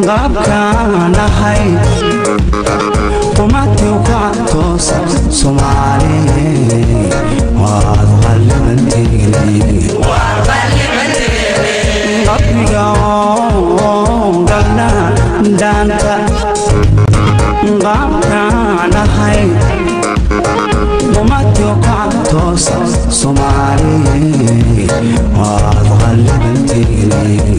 Qaabkaan ahay qumatiw kaca toosa, Soomaali waad qallibantiini. Qabriga galna dhaanta, qaabkaan ahay qumatiw kaca toosa, Soomaali waad qallibantiini.